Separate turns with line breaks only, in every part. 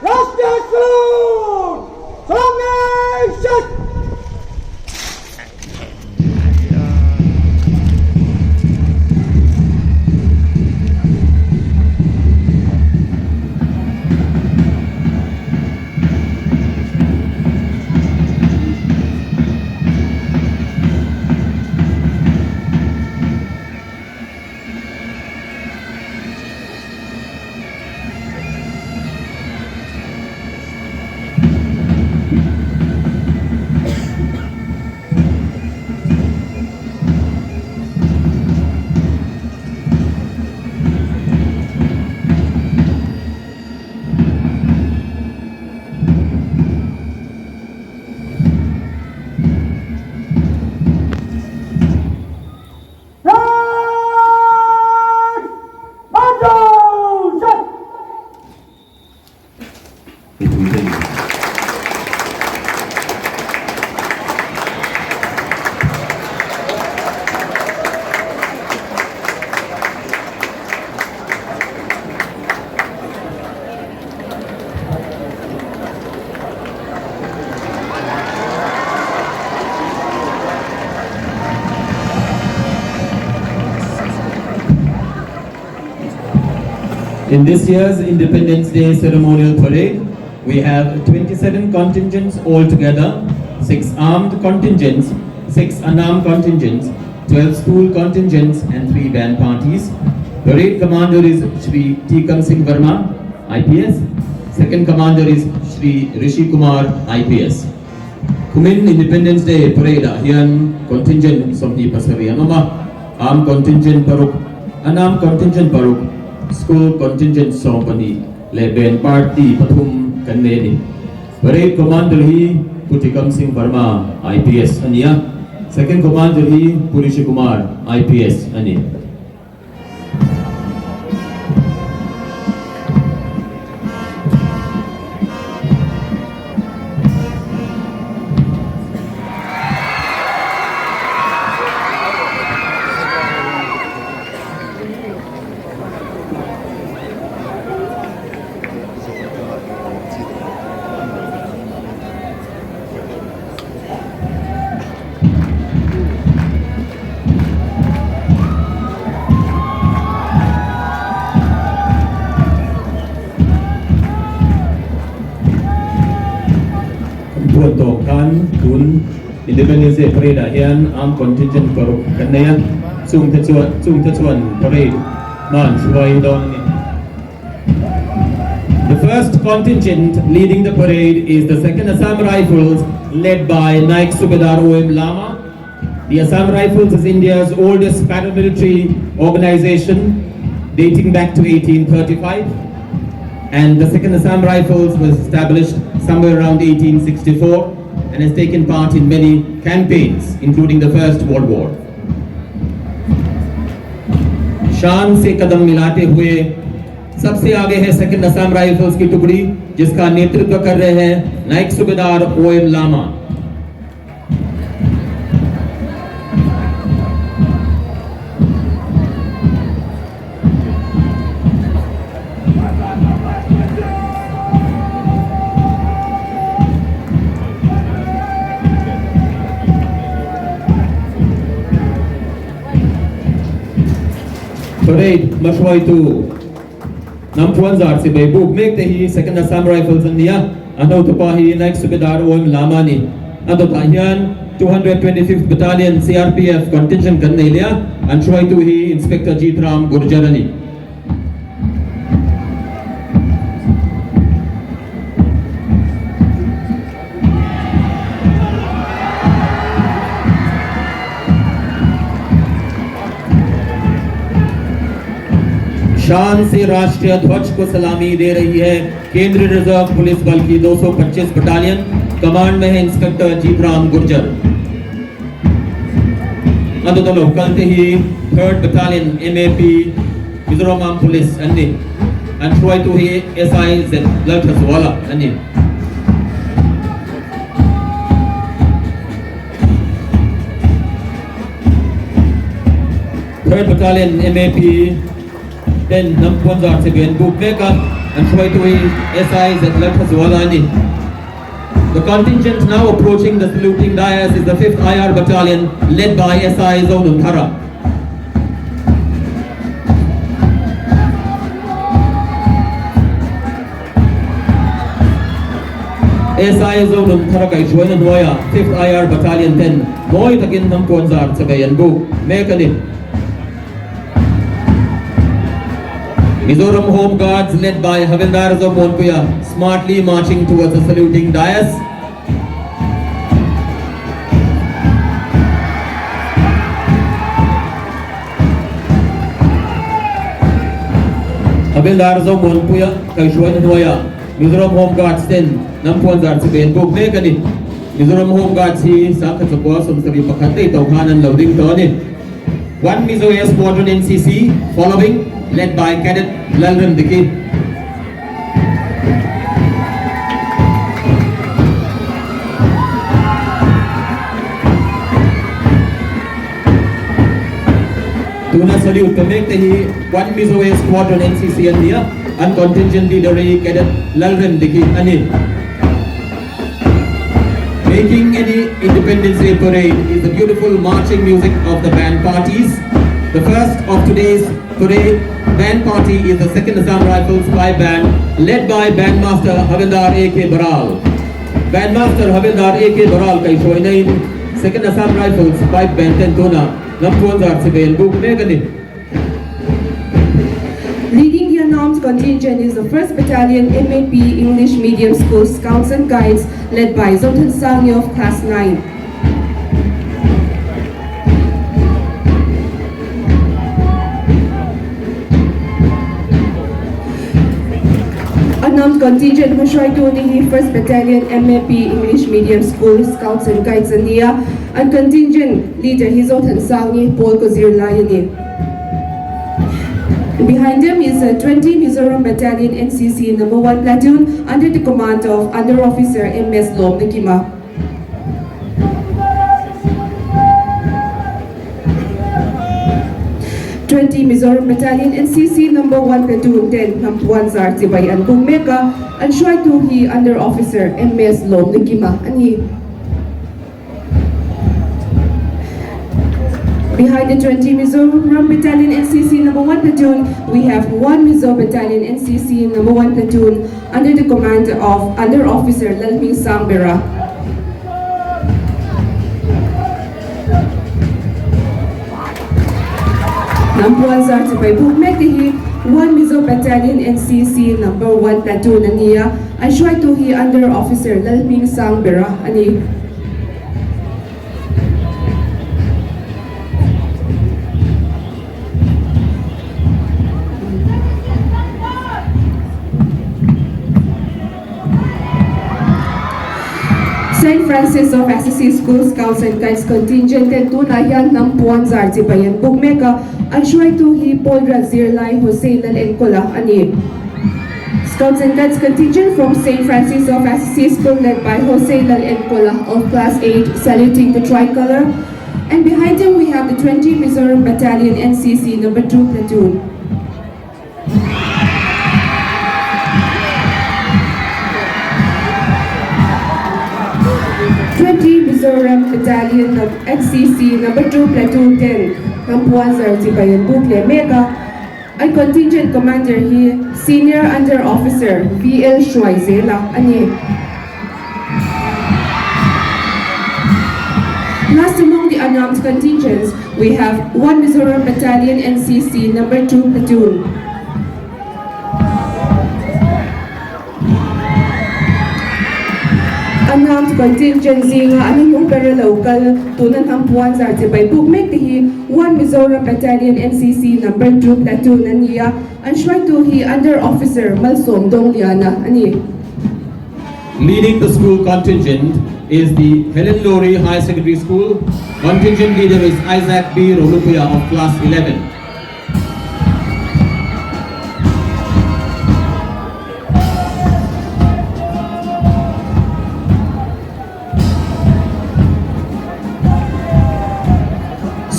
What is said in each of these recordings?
Rashtriya Salute! Salam Nation!
In this year's Independence Day ceremonial parade, we have 27 contingents altogether, 6 armed contingents, 6 unarmed contingents, 12 school contingents and 3 band parties. Parade commander is Shri Tikam Singh Verma, IPS. Second commander is Shri Rishi Kumar, IPS. Kumin Independence Day Parade ah hian contingent 27 an awm a, armed contingent paruk, unarmed contingent paruk, school contingent 12 leh band party pathum kan nei a ni. Parade commander hi Pu Tikam Singh Verma, IPS a ni a, second commander hi Pu Rishi Kumar, IPS a ni. Kan puan tawh khan tun Independence Day parade ah hian armed contingent paruk kan nei a, chungte chuan chungte chuan parade hma an hruai dawn a ni. The first contingent leading the parade is the 2nd Assam Rifles led by Naik Subedar O.M. Lama. The Assam Rifles is India's oldest paramilitary organization dating back to 1835. And the 2nd Assam Rifles was established somewhere around 1864 and has taken part in many campaigns, including the First World War. शान से कदम मिलाते हुए सबसे आगे है second Assam rifles की टुकड़ी, जिसका नेतृत्व कर रहे हैं Naik Subedar O M Lama. Parade hmahruaitu hnam puanzar chibai buk mek te hi Second Assam Rifles an ni a, a hnotupa hi Naik Subedar OM Lama a ni. A dawtah hian 225th Battalion CRPF contingent kan nei leh a, an hruaitu hi Inspector Jeet Ram Gurjar a ni. शान से राष्ट्रीय ध्वज को सलामी दे रही है केंद्रीय reserve police बल की 225 बटालियन, कमांड में है इंस्पेक्टर जीतराम गुर्जर। अंदर कल ही third battalion MAP Mizoram arm police अन्य an hruaitu hi SI Z Lalthazuala a ni. Third Battalion MAP Ten hnam puanzar chibai an buk mek a, an hruaitu hi SI Zatlalthazuala a ni. The contingent now approaching the saluting dais is the 5th IR Battalion led by SI Zonunthara. SI Zonunthara kaihhruaina hnuaiah 5th IR Battalion ten mawi takin hnam puanzar chibai an buk mek a ni. Mizoram Home Guards led by Havildar Zomuanpuia smartly marching towards the saluting dais. Havildar Zomuanpuia kaihhruaina hnuaiah Mizoram Home Guards ten hnam puanzar chibai an buk mek a ni. Mizoram Home Guards hi 1971 daih tawh khan an lo ding tawh a ni. One Mizo Air Squadron NCC following led by Cadet Lalremdiki. Tuna salute pe mek te hi One Mizo Air Squadron NCC an ni a, an contingent leader hi Cadet Lalremdiki a ni. Making any Independence Day parade is the beautiful marching music of the band parties. The first of today's parade band party is the 2nd Assam Rifles Pipe Band led by Bandmaster Havildar A.K. Baral. Bandmaster Havildar A.K. Baral kaihhruaina in 2nd Assam Rifles Pipe Band ten tuna lamtluan zar chibai an buk mek a ni.
Leading the unarmed contingent is the 1st Battalion MAP English Medium School Scouts and Guides led by Zothan Sangi of Class 9. Unarmed contingent hmahruaitu ni hi 1st Battalion MAP English Medium School Scouts and Guides an ni a, an contingent leader hi Zothan Sangi pawl kaw zirlai a ni. Behind them is a 20 Mizoram Battalion NCC number 1 platoon under the command of Under Officer MS Lom Nikima. 20 Mizoram Battalion NCC number 1 platoon ten hnam puanzar chibai an buk mek a, an hruaitu hi Under Officer MS Lom Nikima a ni. Behind the 20 Mizoram Battalion NCC number 1 platoon, we have 1 Mizo Battalion NCC number 1 platoon under the command of Under Officer Lalhming Sangbera. Hnam puanzar chibai buk mek te hi 1 Mizo Battalion NCC number 1 platoon a ni a, an hruaitu hi Under Officer Lalhming Sangbera a ni. Saint Francis of Assisi School Scouts and Guides Contingent ten tunah hian hnam puan zar chibai an buk mek a, an hruaitu hi Paul Razirlai Jose Lalenkawla a ni. Scouts and Guides Contingent from Saint Francis of Assisi School led by Jose Lalenkawla of Class 8 saluting the tricolour and behind him we have the 20 Mizoram Battalion NCC number 2 platoon. 20 Mizoram Battalion of NCC number 2 platoon ten hnam puanzar chibai an buk leh mek a. An contingent commander hi Senior Under Officer VL Hruaizela a ni. Last among the unarmed contingents, we have 1 Mizoram Battalion NCC number 2 platoon. Unarmed contingent zinga an hnuhnung ber a lo kal tuna hnam puan zar chibai buk mek te hi 1 Mizoram Battalion NCC number 2 platoon a ni a, an hruaitu hi Under Officer Malsawm Dawngliana a ni.
Leading the school contingent is the Helen Lowry High Secondary School. Contingent leader is Isaac B. Rolupuia of Class 11.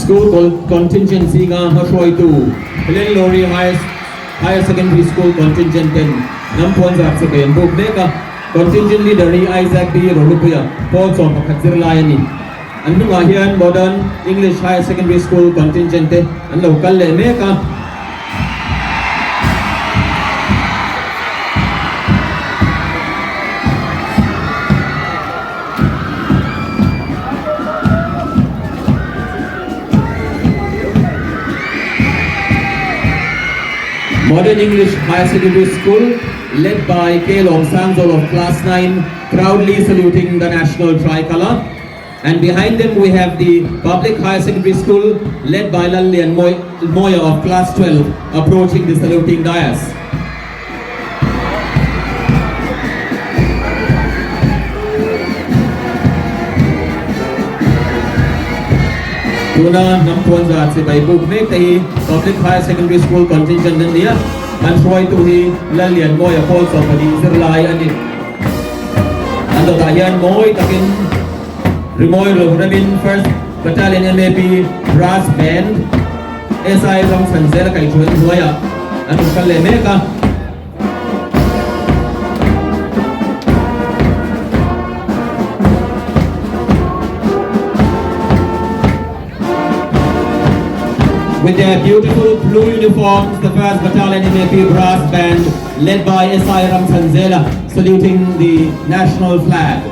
School contingent zinga hmahruaitu Helen Lowry High. Higher Secondary School contingent ten hnam puanzar che bei an buk mek a, contingent leader hi Isaac B Rolupuia pawl 11 zirlai a ni. An hnungah hian Modern English Higher Secondary School contingent te an lo kal leh mek a. Modern English Higher Secondary School led by K Lawmsangzol of Class 9 proudly saluting the national tricolour and behind them we have the Public Higher Secondary School led by Lallian Moya of Class 12 approaching the saluting dais. Tuna hnam puanzar chibai buk mek te hi Public Higher Secondary School contingent an ni a, an hruaitu hi Lallianmawia Paul 12 zirlai a ni. An dawtah hian mawi takin rimawi lo remin First Battalion MAP Brass Band SI Ramchhanzela kaihhruai hnuaiah an rawn kal leh mek a. With their beautiful blue uniforms, the 1st Battalion MAP Brass Band, led by SI Ramchanzela, saluting the national flag.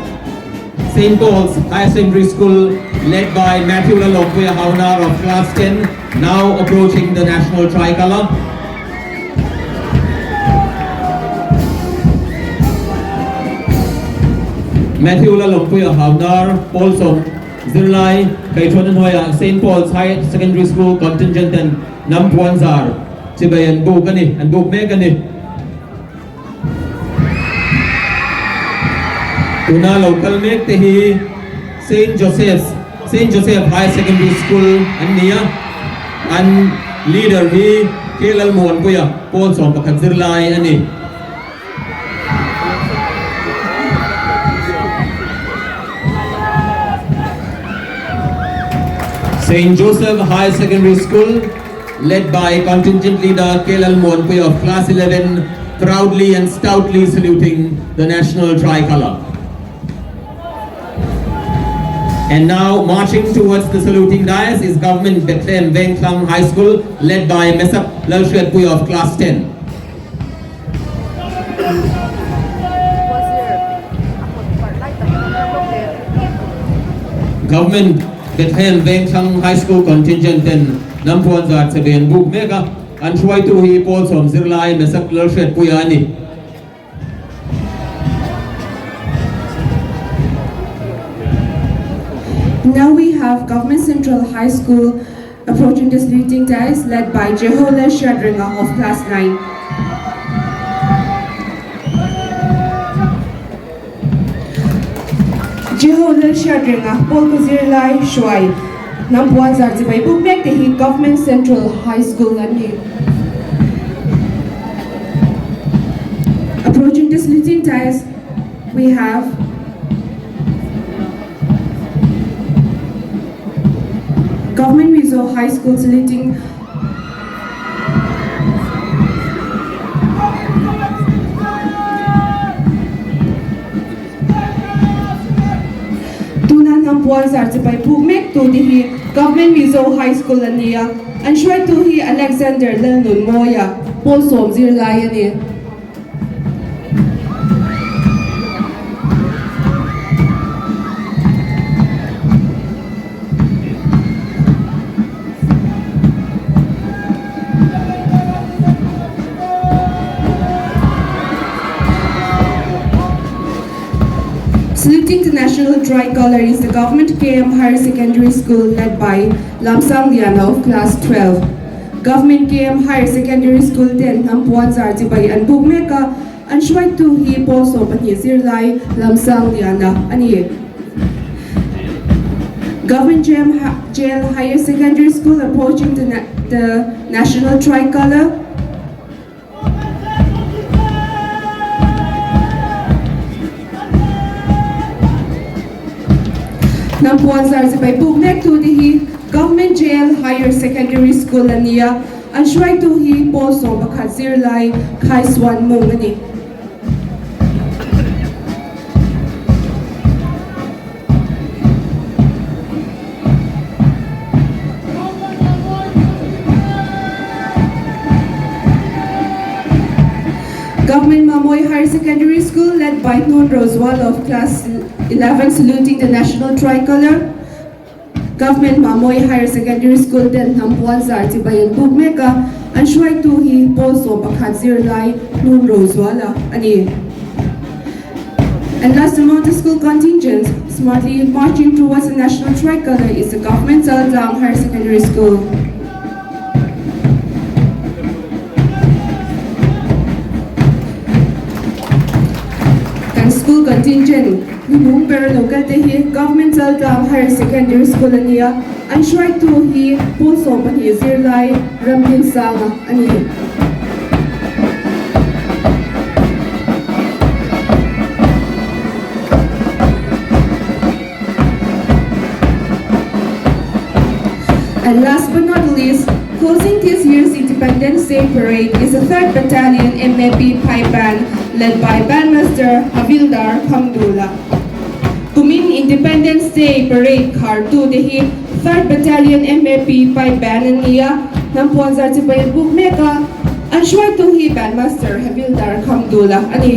St. Paul's Higher Secondary School, led by Matthew Lalawmpuia Hauhnar of Class 10, now approaching the national tricolour. Matthew Lalawmpuia Hauhnar, Paul Sawm Zirlai, Kaihhruaina hnuaiah St. Paul's High Secondary School contingent ten hnam puanzar chibai an buk a ni, an buk mek a ni. Tuna lo kal mek te hi Saint Joseph's Saint Joseph High Secondary School an ni a, an leader hi K Lalmuanpuia pawl 11 zirlai a ni. Saint Joseph High Secondary School led by contingent leader K Lalmuanpuia of class 11 proudly and stoutly saluting the national tricolour. And now marching towards the saluting dais is Government Bethlehem Vengthlang High School led by Mesak Lalhriatpuia of class 10. Government Bethlehem Vengthlang High School contingent ten hnam puanzar che ve an buk mek a, an hruaitu hi Paul Sawm zirlai Mesak Lalhriatpuia a ni.
Now we have Government Central High School approaching the saluting dais led by Jehola Shadringa of Class 9. Jehola Shadringa, Paul Kuzirlai Shuai, Hnam puanzar chibai buk mek te hi Government Central High School an ni. Approaching the saluting dais, we have Government Mizo High School saluting Tuna hnam puanzar chibai buk mek tu te hi Government Mizo High School a ni a, an hruaitu hi Alexander Lalnunmawia pawl sawm zirlai a ni. Saluting the national tricolor is the Government KM Higher Secondary School led by Lamsang Liana of Class 12. Government KM Higher Secondary School ten hnam puanzar chibai an buk mek a, an hruaitu hi pawl 12 zirlai Lamsang Liana a ni. Government Jail Higher Secondary School approaching the, na the national tricolor. Hnam puanzar chibai buk mek tu te hi Government Jail Higher Secondary School a ni a. An hruaitu hi pawl 11 zirlai Khai Suan Mung a ni. Government Mamoi Higher Secondary School led by Hnun Rozual of Class 11 saluting the national tricolor. Government Mamoi Higher Secondary School ten hnam puan zar chibai an buk mek a, an hruaitu hi pawl 11 zirlai Hnun Rozuala a ni. And last among the school contingents, smartly marching towards the national tricolor is the Government Chaltlang Higher Secondary School. Kan school contingent hnuhnung ber lo kal te hi Government Chaltlang Higher Secondary School a nia, an hruaitu hi pawl 12 zirlai Ramdinsanga a ni. And last but not least, closing this year's Independence Day parade is the 3rd Battalion MAP Pipe Band led by Bandmaster Havildar Hamdullah. Kumin Independence Day parade khartu te hi 3rd Battalion MAP Pipe Band an ni a, hnam puanzar chibai an buk mek a, an hruaitu hi Bandmaster Havildar Khamdula a ni.